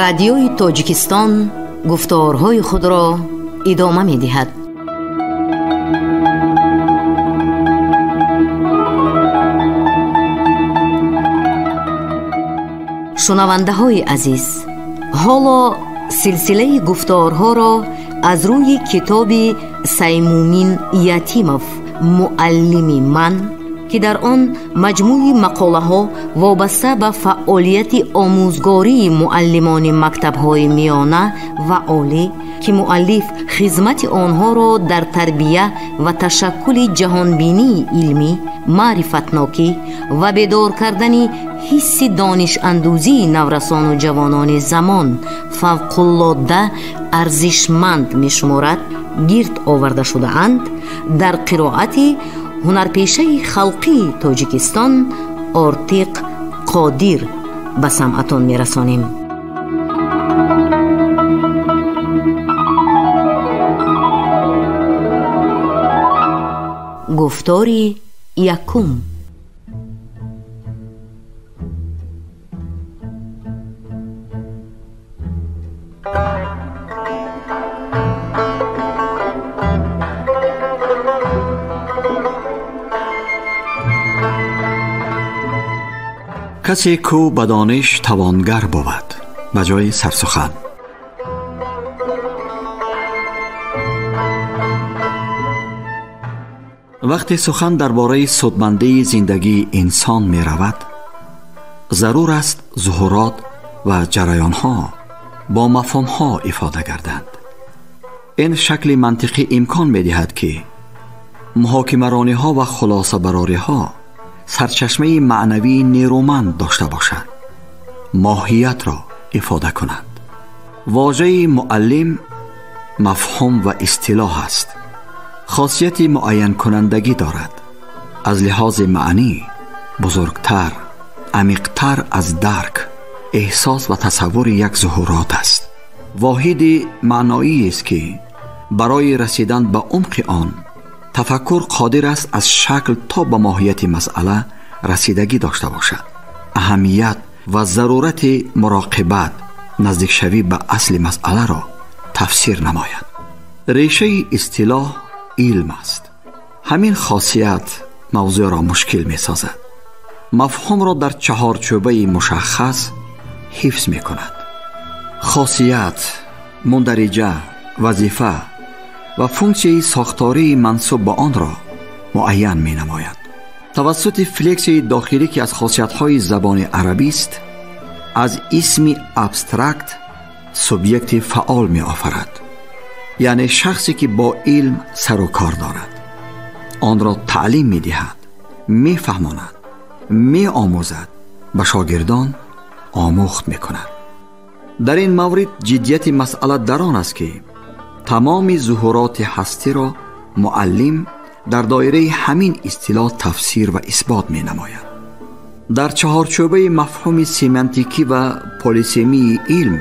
Радиои Тоҷикистон гуфторҳои худро идома медиҳад. Шунавандаҳои азиз, ҳоло силсилаи гуфторҳоро аз рӯи китоби Саймумин Ятимов «Муаллими ман», ки дар он маҷмӯи мақолаҳо вобаста ба фаъолияти омӯзгории муаллимони мактабҳои миёна ва олӣ, ки муаллиф хизмати онҳоро дар тарбия ва ташаккули ҷаҳонбинии илмӣ, маърифатнокӣ ва бедор кардани ҳисси донишандӯзии наврасону ҷавонони замон фавқулодда арзишманд мешуморад, гирд оварда шудаанд, дар қироати ҳунарпешаи халқии Тоҷикистон Ортиқ Қодир ба самъатон мерасонем. Гуфтори якум. Касе ку ба дониш тавонгар бувад, ба ҷои сарсухан. Вақте сухан дар бораи судмандии зиндагии инсон меравад, зарур аст зуҳурот ва ҷараёнҳо бо мафҳумҳо ифода гарданд. Ин шакли мантиқӣ имкон медиҳад, ки муҳокимарониҳо ва хулосабарориҳо сарчашмаи маънавии нерӯманд дошта бошанд, моҳиятро ифода кунанд. Вожаи муаллим мафҳум ва истилоҳ аст. Хосияти муайянкунандагӣ дорад. Аз лиҳози маънӣ бузургтар, амиқтар аз дарк, эҳсос ва тасаввури як зуҳурот аст. Воҳиди маъноиест, ки барои расидан ба умқи он тафаккур қодир аст аз шакл то ба моҳияти масъала расидагӣ дошта бошад. Аҳамият ва зарурати муроқибат, наздикшавӣ ба асли масъаларо тафсир намояд. Решаи истилоҳ илм аст. Ҳамин хосият мавзӯъро мушкил месозад. Мафҳумро дар чаҳорчӯбаи мушаххас ҳифз мекунад. Хосият, мундариҷа, вазифа ва функсияи сохтории мансуб ба онро муайян менамояд. Тавассути флексияи дохилӣ, ки аз хосиятҳои забони арабист, аз исми абстракт субъекти фаъол меофарад, яъне шахсе ки бо илм сару кор дорад, онро таълим медиҳад, мефаҳмонад, меомӯзад, ба шогирдон омӯхт мекунад. Дар ин маврид ҷиддияти масъала дар он аст, ки тамоми зуҳуроти ҳастиро муаллим дар доираи ҳамин истилоҳ тафсир ва исбот менамояд. Дар чаҳорчӯбаи мафҳуми семантикӣ ва полисемии илм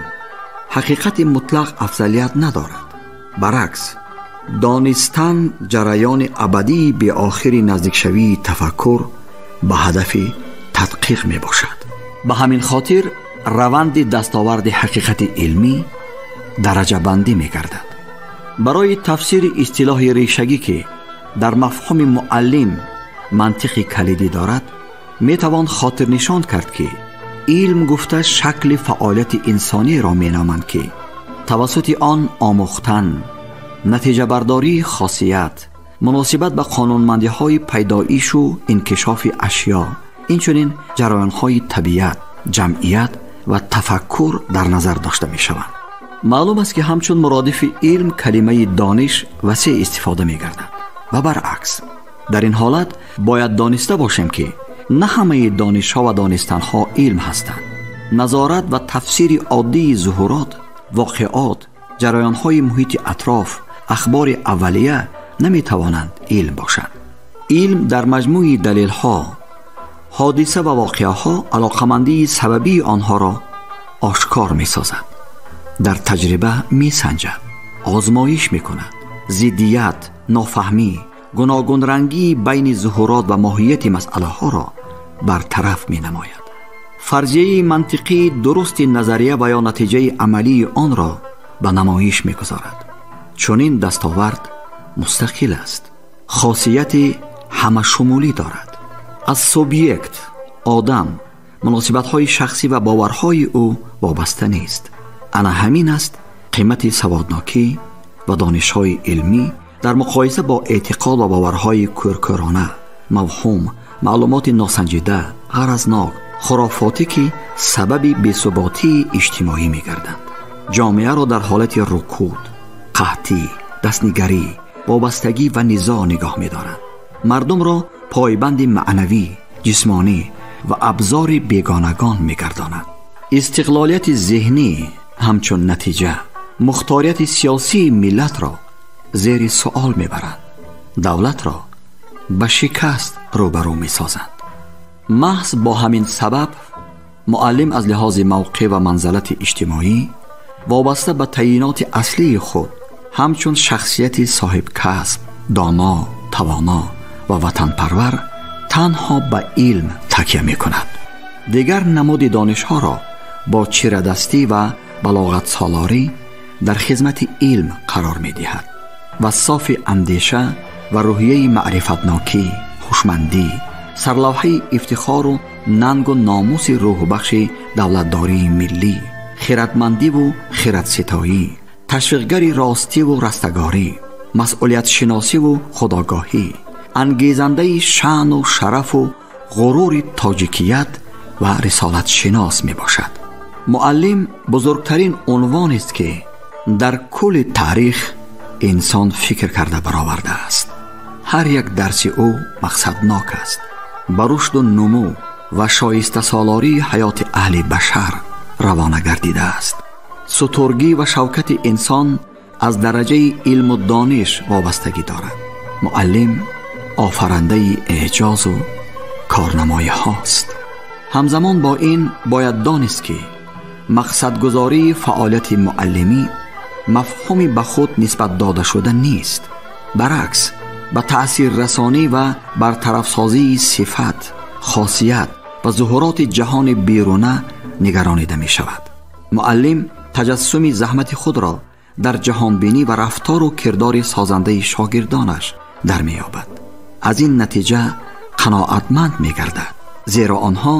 ҳақиқати мутлақ афзалият надорад. Баръакс, донистан ҷараёни абадии беохири наздикшавии тафаккур ба ҳадафи тадқиқ мебошад. Ба ҳамин хотир раванди дастоварди ҳақиқати илмӣ дараҷабандӣ мегардад. Барои тафсири истилоҳи решагӣ, ки дар мафҳуми муаллим мантиқи калидӣ дорад, метавон хотирнишон кард, ки илм гуфта шакли фаъолияти инсониро меноманд, ки тавассути он омӯхтан, натиҷабардории хосият, муносибат ба қонунмандиҳои пайдоишу инкишофи ашё, инчунин ҷараёнҳои табиат, ҷамъият ва тафаккур дар назар дошта мешаванд. Маълум аст, ки ҳамчун муродифи илм калимаи дониш васеъ истифода мегардад ва баръакс. Дар ин ҳолат бояд дониста бошем, ки на ҳамаи донишҳо ва донистанҳо илм ҳастанд. Назорат ва тафсири оддии зуҳурот, воқеот, ҷараёнҳои муҳити атроф, ахбори аввалия наметавонанд илм бошанд. Илм дар маҷмӯи далелҳо, ҳодиса ва воқеаҳо алоқамандии сабабии онҳоро ошкор месозад, дар таҷриба месанҷад, озмоиш мекунад. Зиддият, нофаҳмӣ, гуногунрангии байни зуҳурот ва моҳияти масъалаҳоро бартараф менамояд. Фарзияи мантиқии дурусти назария ва ё натиҷаи амалии онро ба намоиш мегузорад. Чунин дастовард мустақил аст, хосияти ҳамашумулӣ дорад. Аз субъект, одам, муносибатҳои шахсӣ ва боварҳои ӯ вобаста нест. Ана ҳамин аст қимати саводнокӣ ва донишҳои илмӣ дар муқоиса бо эътиқод ва боварҳои кӯркӯрона, мавҳум, маълумоти носанҷида, ғаразнок, хурофотӣ ки сабаби бесуботии иҷтимоӣ мегарданд. Ҷомеаро дар ҳолати рукуд, қаҳтӣ, дастнигарӣ, вобастагӣ ва низоъ нигоҳ медоранд. Мардумро пойбанди маънавӣ, ҷисмонӣ ва абзори бегонагон мегардонанд. Истиқлолияти зеҳнӣ ҳамчун натиҷа мухторияти сиёсии миллатро зери суол мебаранд, давлатро ба шикаст рӯбарӯ месозанд. Маҳз бо ҳамин сабаб муаллим аз лиҳози мавқеъ ва манзалати иҷтимоӣ вобаста ба таъйиноти аслии худ ҳамчун шахсияти соҳибкасб, доно, тавоно ва ватанпарвар танҳо ба илм такя мекунад. Дигар намуди донишҳоро бо чирадастӣ ва балоғатсолорӣ дар хизмати илм қарор медиҳад ва софи андеша ва рӯҳияи маърифатнокӣ, ҳушмандӣ, сарлавҳаи ифтихору нангу номуси рӯҳбахши давлатдории миллӣ, хиратмандиву хиратситоӣ, ташвиқгари ростиву растагорӣ, масъулиятшиносиву худогоҳӣ, ангезандаи шаъну шарафу ғурури тоҷикият ва рисолатшинос мебошад. Муаллим бузургтарин унвонест ки дар кулли таърих инсон фикр карда баровардааст. Ҳар як дарси ӯ мақсаднок аст, ба рушду нумӯ ва шоистасолории ҳаёти аҳли башар равона гардидааст. Сутургӣ ва шавкати инсон аз дараҷаи илму дониш вобастагӣ дорад. Муаллим офарандаи эъҷозу корнамоиҳост. Ҳамзамон бо ин бояд донист ки мақсадгузории фаъолияти муаллимӣ мафҳуми ба худ нисбат дода шуда нест. Баръакс, ба таъсиррасонӣ ва бартарафсозии сифат, хосият ва зуҳуроти ҷаҳони беруна нигаронида мешавад. Муаллим таҷассуми заҳмати худро дар ҷаҳонбинӣ ва рафтору кирдори созандаи шогирдонаш дар меёбад. Аз ин натиҷа қаноатманд мегардад, зеро онҳо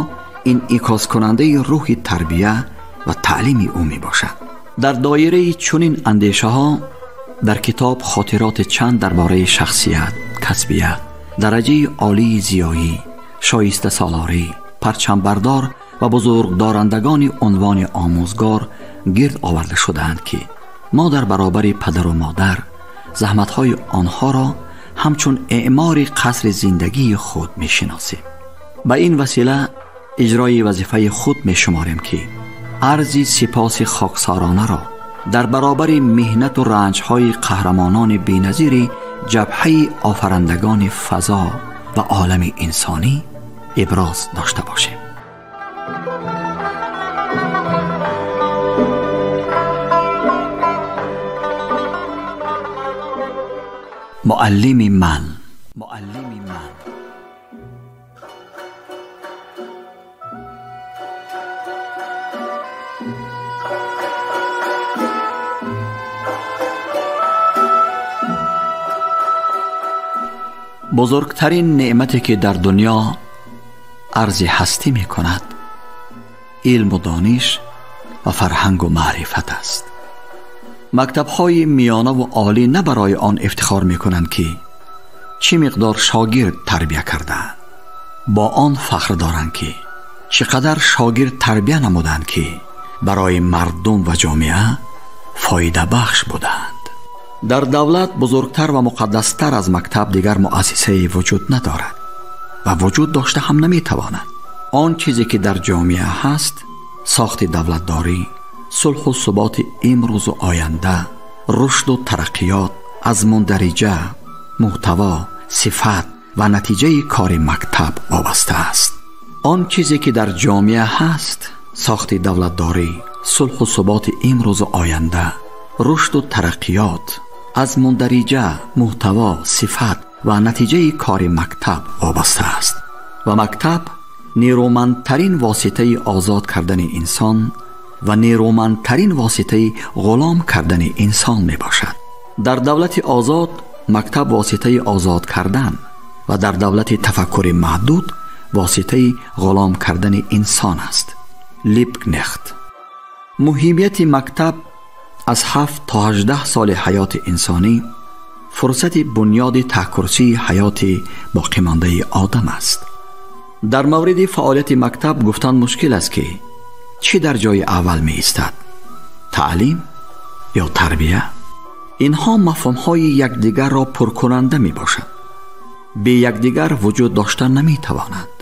инъикоскунандаи рӯҳи тарбия ва таълими ӯ мебошанд. Дар доираи чунин андешаҳо дар китоб хотироти чанд дар бораи шахсият, касбият, дараҷаи олии зиёӣ, шоистасолорӣ, парчамбардор ва бузургдорандагони унвони омӯзгор гирд оварда шудаанд ки мо дар баробари падару модар заҳматҳои онҳоро ҳамчун эъмори қасри зиндагии худ мешиносем. Ба ин васила иҷрои вазифаи худ мешуморем ки арзи сипоси хоксоронаро дар баробари меҳнату ранҷҳои қаҳрамонони беназири ҷабҳаи офарандагони фазо ва олами инсонӣ иброз дошта бошем. Муаллими ман. Муаллими ман. Бузургтарин неъмате ки дар дунё арзи ҳастӣ мекунад илму дониш ва фарҳангу маърифат аст. Мактабҳои миёнаву олӣ на барои он ифтихор мекунанд ки чӣ миқдор шогирд тарбия кардаанд, бо он фахр доранд ки чӣ қадар шогирд тарбия намуданд ки барои мардум ва ҷомеа фоидабахш буданд. Дар давлат бузургтар ва муқаддастар аз мактаб дигар муассисае вуҷуд надорад ва вуҷуд дошта ҳам наметавонад. Он чизе ки дар ҷомеа ҳаст, сохти давлатдорӣ, сулҳу суботи имрӯзу оянда, рушду тараққиёт аз мундариҷа, муҳтаво, сифат ва натиҷаи кори мактаб вобаста аст. Он чизе ки дар ҷомеа ҳаст, сохти давлатдорӣ, сулҳу суботи имрӯзу оянда, рушду тараққиёт аз мундариҷа, муҳтаво, сифат ва натиҷаи кори мактаб вобаста аст. Ва мактаб нерӯмандтарин воситаи озод кардани инсон ва нерӯмандтарин воситаи ғулом кардани инсон мебошад. Дар давлати озод мактаб воситаи озод кардан ва дар давлати тафаккури маҳдуд воситаи ғулом кардани инсон аст. Либкнехт. Муҳимияти мактаб аз 7 то 18 соли ҳаёти инсонӣ фурсати бунёди таҳкурсии ҳаёти боқимондаи одам аст. Дар мавриди фаъолияти мактаб гуфтан мушкил аст ки чӣ дар ҷои аввал меистад: таълим ё тарбия? Инҳо мафҳумҳои якдигарро пуркунанда мебошанд, бе якдигар вуҷуд дошта наметавонанд.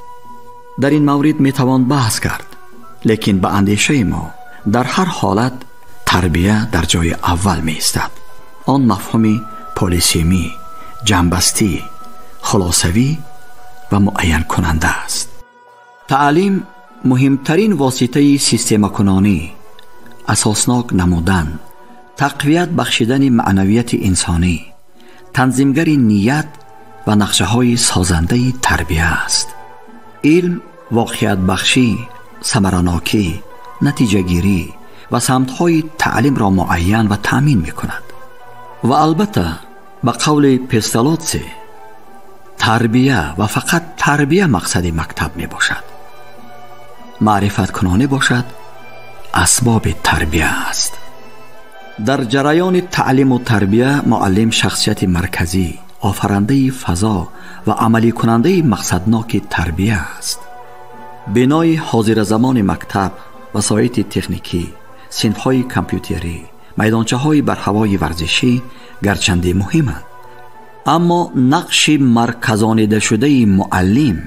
Дар ин маврид метавон баҳс кард, лекин ба андешаи мо дар ҳар ҳолат тарбия дар ҷои аввал меистад. Он мафҳуми полисемӣ, ҷамъбастӣ, хулосавӣ ва муайянкунанда аст. Таълим муҳимтарин воситаи системакунонӣ, асоснок намудан, тақвият бахшидани маънавияти инсонӣ, танзимгари ният ва нақшаҳои созандаи тарбия аст. Илм воқеиятбахшӣ, самаранокӣ, натиҷагирӣ ва самтҳои таълимро муайян ва таъмин мекунад. Ва албатта ба қавли Песталотси, тарбия ва фақат тарбия мақсади мактаб мебошад. Маърифаткунонӣ бошад асбоби тарбия аст. Дар ҷараёни таълиму тарбия муаллим шахсияти марказӣ, офарандаи фазо ва амаликунандаи мақсадноки тарбия аст. Бинои ҳозиразамони мактаб, васоити техникӣ, синфҳои компютерӣ, майдончаҳои барҳавои варзишӣ гарчанде муҳиманд, аммо нақши марказонидашудаи муаллим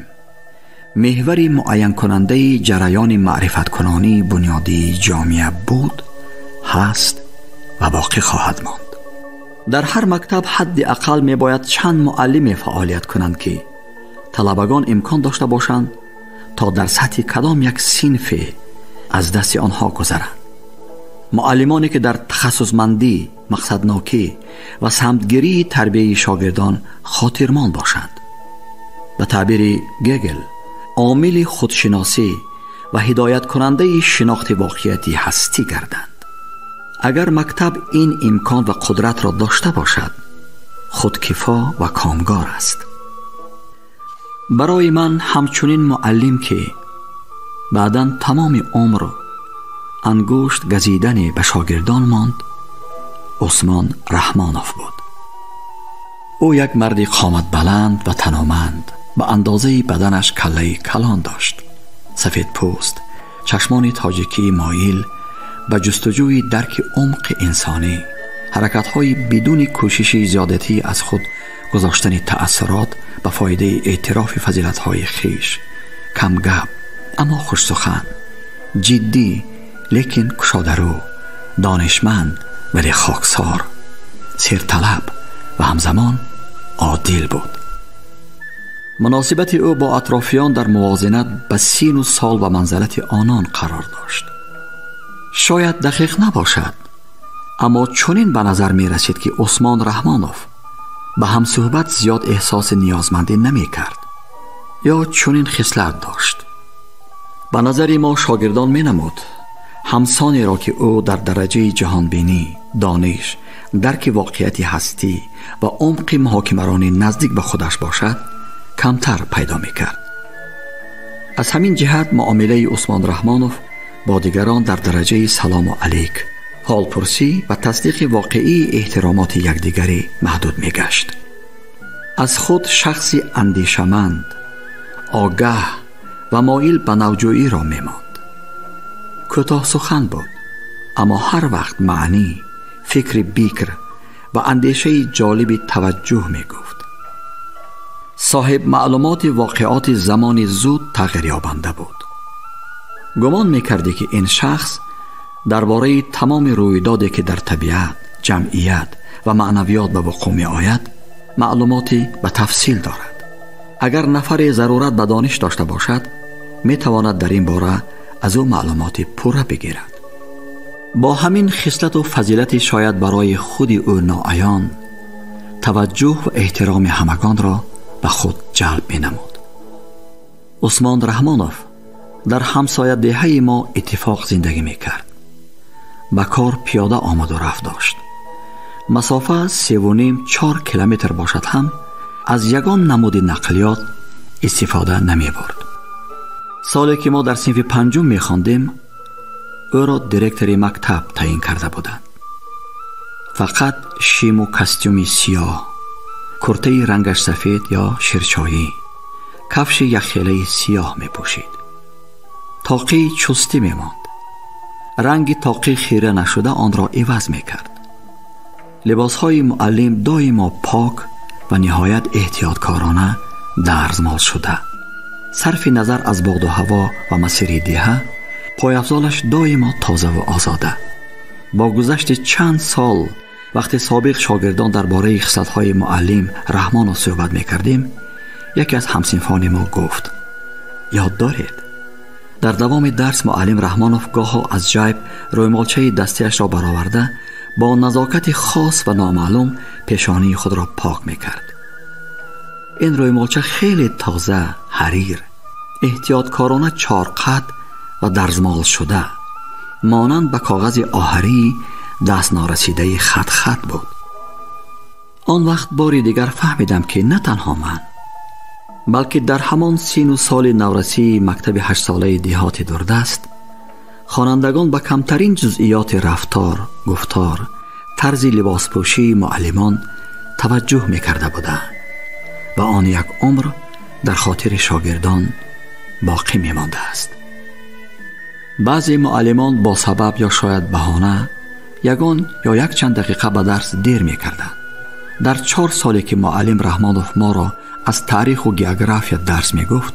меҳвари муайянкунандаи ҷараёни маърифаткунонии бунёдии ҷомеа буд, ҳаст ва боқӣ хоҳад монд. Дар ҳар мактаб ҳадди ақал мебояд чанд муаллиме фаъолият кунанд ки талабагон имкон дошта бошанд то дар сатҳи кадом як синфе аз дасти онҳо гузаранд. Муаллимоне ки дар тахассусмандӣ, мақсаднокӣ ва самтгирии тарбияи шогирдон хотирмон бошанд. Ба таъбири Гегел, омили худшиносӣ ва ҳидояткунандаи шинохти воқеияти ҳастӣ гарданд. Агар мактаб ин имкон ва қудратро дошта бошад, худкифо ва комгор аст. Барои ман ҳамчунин муаллим ки баъдан тамоми умр ангушт газидане ба шогирдон монд, Усмон Раҳмонов буд. Ӯ як марди қоматбаланд ва таноманд, ба андозаи баданаш каллаи калон дошт. Сафедпӯст, чашмони тоҷикии моил ба ҷустуҷӯи дарки умқи инсонӣ, ҳаракатҳои бидуни кӯшиши зиёдатӣ аз худ гузоштани таассурот ба фоидаи эътирофи фазилатҳои хиш, камгап аммо хушсухан, ҷиддӣ лекин кушодарӯ, донишманд вале хоксор, сирталаб ва ҳамзамон одил буд. Муносибати ӯ бо атрофиён дар мувозинат ба сину сол ва манзалати онон қарор дошт. Шояд дақиқ набошад, аммо чунин ба назар мерасид ки Усмон Раҳмонов ба ҳамсӯҳбат зиёд эҳсоси ниёзмандӣ намекард ё чунин хислат дошт. Ба назари мо шогирдон менамуд ҳамсонеро ки ӯ дар дараҷаи ҷаҳонбинӣ, дониш, дарки воқеияти ҳастӣ ва умқи муҳокимаронӣ наздик ба худаш бошад, камтар пайдо мекард. Аз ҳамин ҷиҳат муомилаи Усмон Раҳмонов бо дигарон дар дараҷаи салому алейк, ҳолпурсӣ ва тасдиқи воқеии эҳтиромоти якдигарӣ маҳдуд мегашт. Аз худ шахси андешаманд, огаҳ ва моил ба навҷӯиро мемонд. Кӯтоҳсухан буд, аммо ҳар вақт маънӣ, фикри бикр ва андешаи ҷолиби таваҷҷӯҳ мегуфт. Соҳиб маълумоти воқеоти замони зуд тағйирёбанда буд. Гумон мекардӣ ки ин шахс дар бораи тамоми рӯйдоде ки дар табиат, ҷамъият ва маънавиёт ба вуқӯъ меояд, маълумоти ба тафсил дорад. Агар нафаре зарурат ба дониш дошта бошад, метавонад дар ин бора аз ӯ маълумоти пурра бигирад. Бо ҳамин хислату фазилати шояд барои худи ӯ ноаён, таваҷҷӯҳ ва эҳтироми ҳамагонро ба худ ҷалб менамуд. Усмон Раҳмонов дар ҳамсоядеҳаи мо иттифоқ зиндагӣ мекард. Ба кор пиёда омаду рафт дошт. Масофа 3,5-4 километр бошад ҳам аз ягон намуди нақлиёт истифода намебурд. Соле ки мо дар синфи панҷум мехондем, ӯро директори мактаб таъин карда буданд. Фақат шиму костюми сиёҳ, куртаи рангаш сафед ё ширчоӣ, кафши якхелаи сиёҳ мепӯшид. Тоқӣ чустӣ мемонд. Ранги тоқӣ хира нашуда онро иваз мекард. Либосҳои муаллим доимо пок ва ниҳоят эҳтиёткорона дарзмол шуда. Сарфи назар аз боду ҳаво ва масири деҳа, пойафзолаш доимо тозаву озода. Бо гузашти чанд сол, вақте собиқ шогирдон дар бораи хислатҳои муаллим Раҳмонов суҳбат мекардем, яке аз ҳамсинфони мо гуфт: ёд доред, дар давоми дарс муаллим Раҳмонов гоҳо аз ҷайб рӯймолчаи дастиашро бароварда бо назокати хос ва номаълум пешонии худро пок мекард. Ин рӯймолча хеле тоза, ҳарир, эҳтиёткорона чорқат ва дарзмол шуда, монанд ба коғази оҳарии дастнорасидаи хат-хат буд. Он вақт бори дигар фаҳмидам, ки на танҳо ман, балки дар ҳамон сину соли наврасии мактаби ҳаштсолаи деҳоти дурдаст хонандагон ба камтарин ҷузъиёти рафтор, гуфтор, тарзи либоспӯшии муаллимон таваҷҷӯҳ мекарда буданд ва он як умр дар хотири шогирдон боқӣ мемондааст. Баъзе муаллимон бо сабаб ё шояд баҳона ягон ё якчанд дақиқа ба дарс дер мекарданд. Дар 4 соле ки муаллим Раҳмонов моро аз таъриху география дарс мегуфт,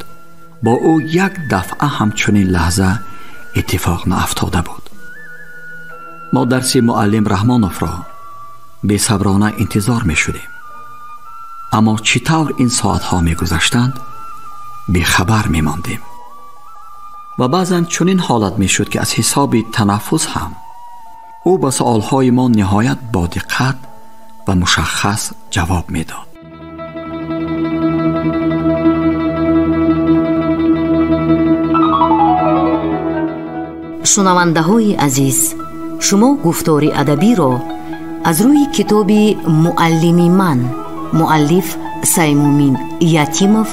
бо ӯ як дафъа ҳамчунин лаҳза иттифоқ наафтода буд. Мо дарси муаллим Раҳмоновро бесаброна интизор мешудем, аммо чӣ тавр ин соатҳо мегузаштанд, бехабар мемондем. Ва баъзан чунин ҳолат мешуд, ки аз ҳисоби танаффус ҳам ӯ ба суолҳои мо ниҳоят бо диққат ва мушаххас ҷавоб медод. Шунавандаҳои азиз, шумо гуфтори адабиро аз рӯи китоби «Муаллими ман» муаллиф Саймумин Ятимов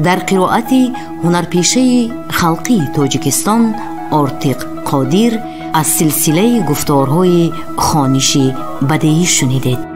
дар қироати ҳунарпешаи халқии Тоҷикистон Ортиқ Қодир аз силсилаи гуфторҳои хониши бадеӣ шунидед.